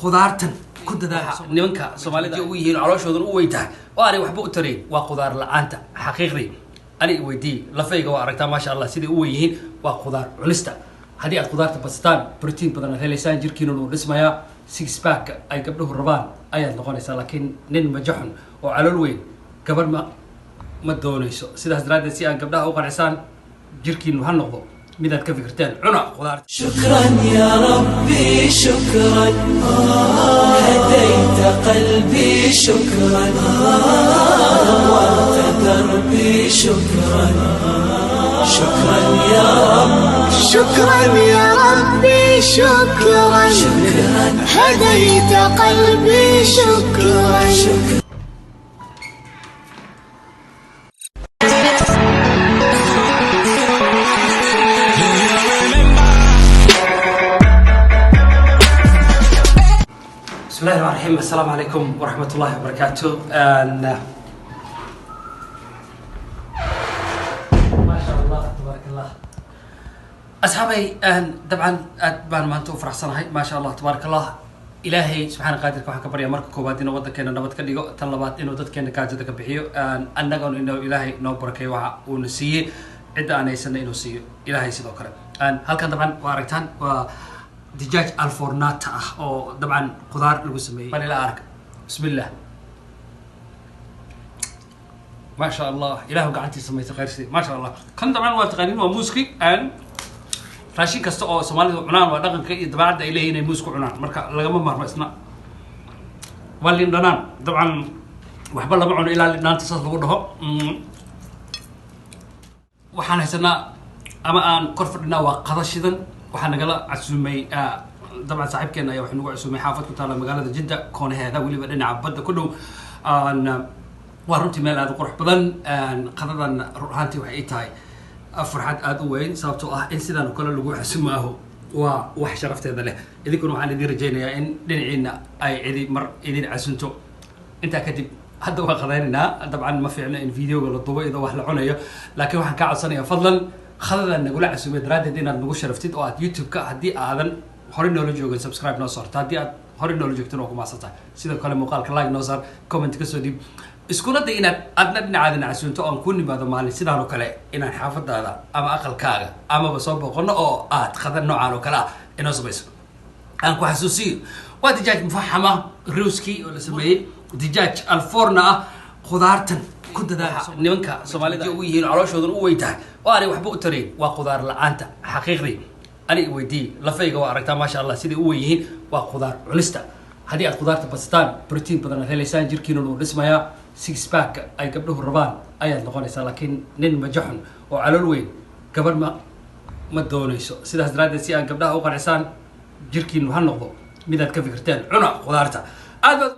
Khudaartan ku dadaal. Nimanka Soomaalida ugu yihiin calooshoodan u weyn tahay oo aanay waxba u tarayn waa khudaar la-aanta. Xaqiiqdii ani weydii, lafayga waa aragtaa, maasha Allah, siday u weyn yihiin. Waa khudaar cunista. Haddii aad khudaarta badsataan, brotiin badan aad helaysaan, jirkiina uu dhismayaa, six pack ay gabdhuhu rabaan ayaad noqonaysaa. Laakiin nin majaxun oo calool weyn gabar ma doonayso. Sidaas daraaddeed, si aan gabdhaha u qancisaan, jirkiinu ha noqdo midaad ka fikirteen. Cuna khudaarta. شكرا يا ربي، شكرا، هديت قلبي، شكرا، نورت دربي، شكرا، شكرا يا رب. شكرا يا ربي، شكرا، هديت قلبي، شكرا. شكرا. بسم الله الرحمن الرحيم. السلام عليكم ورحمة الله وبركاته. ما شاء الله، تبارك الله. Asxaabay, dabcan aad baan maanta u faraxsanahay. Maasha Allah, tabaaraka Allah. Ilaahay subxaana qaadirka waxaan ka baryaa marka koowaad inuu waddankeena nabad ka dhigo, tan labaad inuu dadkeena gaajada ka bixiyo, annagana inuu Ilaahay noo barakeeyo waxa uuna siiyey, cidda aan haysana inuu siiyo Ilaahay. Sidoo kale halkan dabcan waa aragtaan, waa dijaaj alfornata ah oo dabcan khudaar lagu sameeyey. Bal ila arka. Bismillah, ما شاء الله. Ilaahu gacantii samaysay khayrsi. Ma sha Allah. Kan dabcan waa taqaaniin, waa muuski. Raashin kasta oo Soomaalidu cunaan waa dhaqanka iyo dabeecadda ay leeyihin inay muus ku cunaan, marka lagama maarmo. Isna waa liin dhanaan. Dabcan waxba lama cuno ilaa liin dhanaanta saas lagu dhaho. Waxaan haysanaa ama aan kor fadhinaa waa qada shidan. Waxaa nagala casuumay, dabcan saaxiibkeena ayaa waxaa nagu casuumay xaafad ku taala magaalada Jidda koonaheeda, weliba dhinaca badda ku dhow. Waa runtii meel aada u qurux badan. Qadadan run ahaantii waxay ii tahay farxad aada u weyn, sababtoo ah in sidaan oo kale lagu xasumaaho waa wax sharafteeda leh. Idinkuna waxaan idin rajaynayaa in dhinaciina ay cidi mar idin casunto. Intaa kadib, hadda waa qadaynaynaa. Dabcan ma fiicno in videoga la dubo iyadoo wax la cunayo, laakiin waxaan kaa codsanayaa fadlan khadada nagula casumay daraaddeed inaad nagu sharaftid oo aad YouTube-ka, haddii aadan horey noola joogin, subscribe noo saarto. Haddii aad horey noola joogtin, waa ku mahadsantahay. Sidoo kale muuqaalka like noo saar, comment kasoo dhiib. Iskuna day inaad adna dhinacaadana casuunto oon ku nimaado maalin sidaan oo kale, inaan xaafadaada ama aqalkaaga amaba soo booqano oo aad qada noocaan oo kale ah inoo samayso. Aan ku xasuusiyo, waa dijaaj mufaxama ruuski oo la sameeyey, dijaaj alforna ah. Khudaartan ku dadaal. Nimanka Soomaalida ugu yihiin calooshoodan u weyn tahay oo aanay waxba u tarayn waa khudaar la-aanta. Xaqiiqdii ani weydii, lafayga waa aragtaa, maasha Allah, siday u weyn yihiin. Waa khudaar cunista. Haddii aad khudaarta badsataan, brotiin badan aad helaysaan, jirkiina uu dhismayaa, six pack ay gabdhuhu rabaan ayaad noqonaysaa. Laakiin nin majaxun oo calool weyn gabar ma doonayso. Sidaas daraaddeed, si aan gabdhaha u qancisaan, jirkiinu ha noqdo midaad ka fikirteen. Cuna khudaarta. Aad baad